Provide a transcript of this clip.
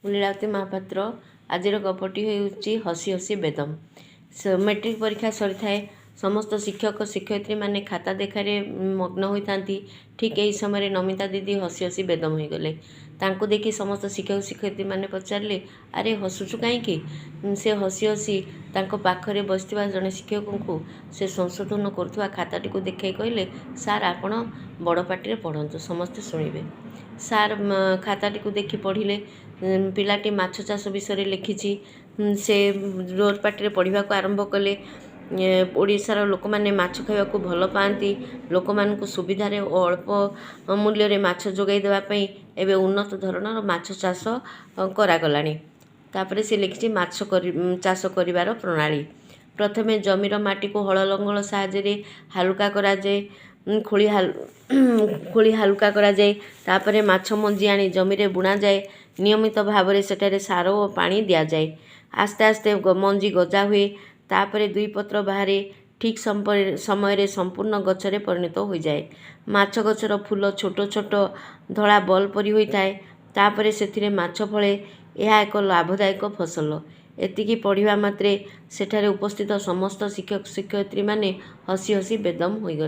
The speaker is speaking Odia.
ମୁଁ ଲୀଳାବତୀ ମହାପାତ୍ର। ଆଜିର ଗପଟି ହେଉଛି ହସି ହସି ବେଦମ। ମେଟ୍ରିକ୍ ପରୀକ୍ଷା ସରିଥାଏ। ସମସ୍ତ ଶିକ୍ଷକ ଶିକ୍ଷୟିତ୍ରୀମାନେ ଖାତା ଦେଖାରେ ମଗ୍ନ ହୋଇଥାନ୍ତି। ଠିକ୍ ଏହି ସମୟରେ ନମିତା ଦିଦି ହସି ହସି ବେଦମ ହୋଇଗଲେ। ତାଙ୍କୁ ଦେଖି ସମସ୍ତ ଶିକ୍ଷକ ଶିକ୍ଷୟିତ୍ରୀମାନେ ପଚାରିଲେ, ଆରେ ହସୁଛୁ କାହିଁକି? ସେ ହସି ହସି ତାଙ୍କ ପାଖରେ ବସିଥିବା ଜଣେ ଶିକ୍ଷକଙ୍କୁ ସେ ସଂଶୋଧନ କରୁଥିବା ଖାତାଟିକୁ ଦେଖାଇ କହିଲେ, ସାର୍, ଆପଣ ବଡ଼ ପାଟିରେ ପଢ଼ନ୍ତୁ, ସମସ୍ତେ ଶୁଣିବେ। ସାର୍ ଖାତାଟିକୁ ଦେଖି ପଢ଼ିଲେ। ପିଲାଟି ମାଛ ଚାଷ ବିଷୟରେ ଲେଖିଛି। ସେ ଜୋର ପାଟିରେ ପଢ଼ିବାକୁ ଆରମ୍ଭ କଲେ, ଓଡ଼ିଶାର ଲୋକମାନେ ମାଛ ଖାଇବାକୁ ଭଲ ପାଆନ୍ତି। ଲୋକମାନଙ୍କୁ ସୁବିଧାରେ ଓ ଅଳ୍ପ ମୂଲ୍ୟରେ ମାଛ ଯୋଗାଇ ଦେବା ପାଇଁ ଏବେ ଉନ୍ନତ ଧରଣର ମାଛ ଚାଷ କରାଗଲାଣି। ତାପରେ ସେ ଲେଖିଛି ମାଛ ଚାଷ କରିବାର ପ୍ରଣାଳୀ। ପ୍ରଥମେ ଜମିର ମାଟିକୁ ହଳ ଲଙ୍ଗଳ ସାହାଯ୍ୟରେ ହାଲୁକା କରାଯାଏ, ଖୋଳି ଖୋଳି ହାଲୁକା କରାଯାଏ। ତାପରେ ମାଛ ମଞ୍ଜି ଆଣି ଜମିରେ ବୁଣାଯାଏ। ନିୟମିତ ଭାବରେ ସେଠାରେ ସାର ଓ ପାଣି ଦିଆଯାଏ। ଆସ୍ତେ ଆସ୍ତେ ମଞ୍ଜି ଗଜା ହୁଏ। ତାପରେ ଦୁଇ ପତ୍ର ବାହାରେ। ଠିକ୍ ସମୟରେ ସମ୍ପୂର୍ଣ୍ଣ ଗଛରେ ପରିଣତ ହୋଇଯାଏ। ମାଛ ଗଛର ଫୁଲ ଛୋଟ ଛୋଟ ଧଳା ବଲ୍ ପରି ହୋଇଥାଏ। ତାପରେ ସେଥିରେ ମାଛ ଫଳେ। ଏହା ଏକ ଲାଭଦାୟକ ଫସଲ। ଏତିକି ପଢ଼ିବା ମାତ୍ରେ ସେଠାରେ ଉପସ୍ଥିତ ସମସ୍ତ ଶିକ୍ଷକ ଶିକ୍ଷୟିତ୍ରୀମାନେ ହସି ହସି ବେଦମ ହୋଇଗଲେ।